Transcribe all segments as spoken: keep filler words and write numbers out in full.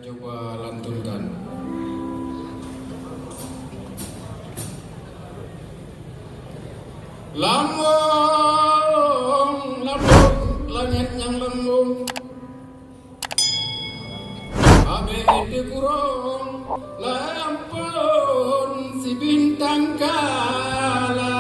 Coba lantunkan. Lambong, lambong, langét nyang lambong. Habéh teukurong, lampôn si bintang kala.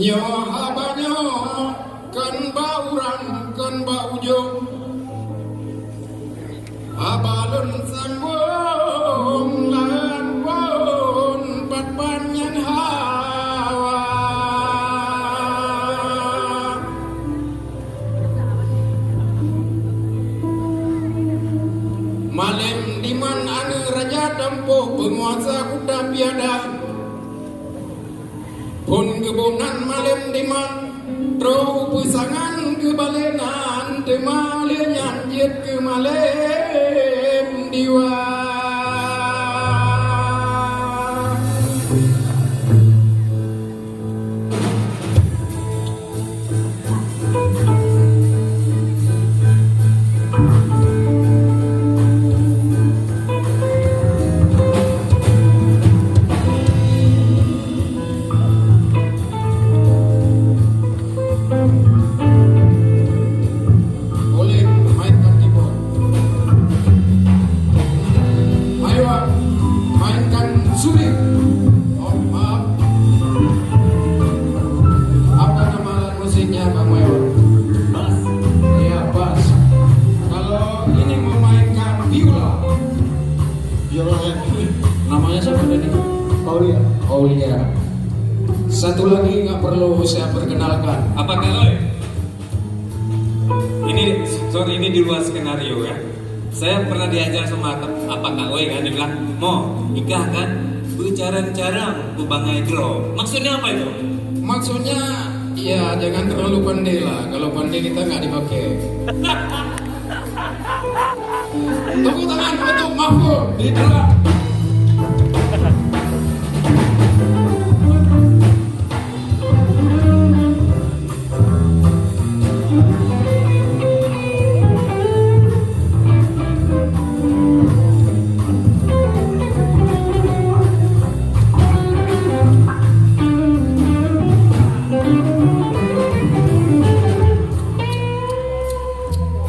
Nyoe haba nyoe kon bak urang, kon bak ujong. Haba lôn sambong lam phon pat-pat nyang hawa. Malém diman aneuk raja tampôh peunguasa kuta Piadah. Phon geuboh nan malém diman, troh u peusangan geubalée nan, teuma lheueh nyan jeuet keu malém diwa. Oleh mainkan keyboard. Mayor mainkan suling. Oh, maaf. Apa nama alat musiknya, Pak Mayor? Bas. Iya, bas. Kalau ini memainkan biola. Biola yang namanya siapa tadi? Aulia. Aulia. Satu lagi nggak perlu saya perkenalkan. Apa Kak Roy? Ini, sorry, ini di luar skenario ya. Saya pernah diajar sama Apa Kak Wei kan, dia bilang, "Mo, nikah kan, beucarang-carang, beubangai droe." Maksudnya apa itu? Maksudnya, ya jangan terlalu pandai lah. Kalau pandai kita nggak dipakai. Tepuk tangan untuk Mahfud di drum.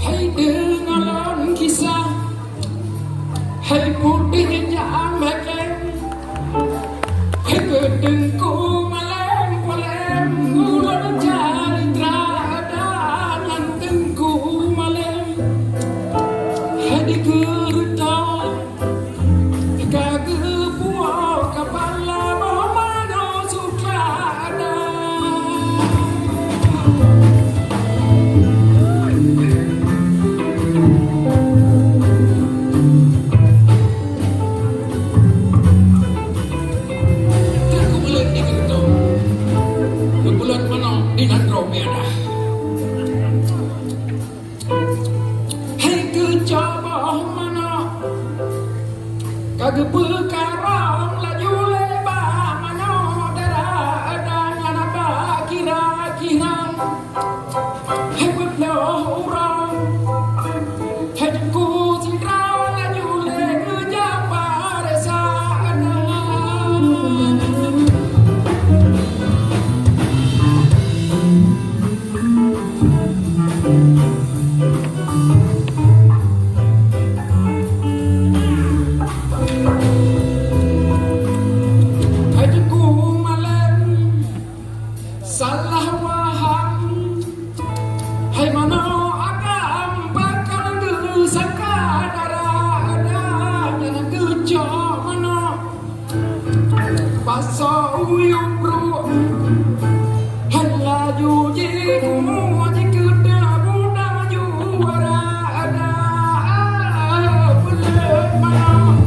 Hai deungoe lôn kisah, hai putéh nyang meukleng. Hai keu Teungku Malém polém, ulôn calitra dan Teungku Malém. Hai dikeue reutôh ka geupuwoe kapala boh manoe sutra. Teungku Malém di Geureutoe, geupeuleuet manok di nanggroe Piadah. Hai keucoe boh manok, ka geupeukarong laju lé bak manoe dara dan aneuk bak kira-kira. Hai beutôi uroe, hai teungku sidroe laju lé geujak paresa aneuk. Hai Teungku Malém, salah waham. Hai manoe agam bakal geusangka dara, dara nyang geucok manoe. Pasoe uyueb brôk, han laju jikeumu jikeudeuh buda juara ada peuleueh manoe.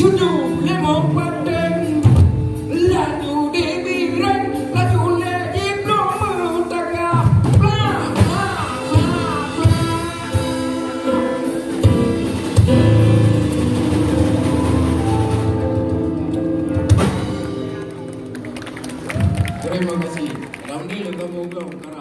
Tujoh limong pateng, laju dibiréng, laju lé jibloe meutakab. Blah, blah, blah, blah. Terima kasih. Alhamdulillah, kamu ulang.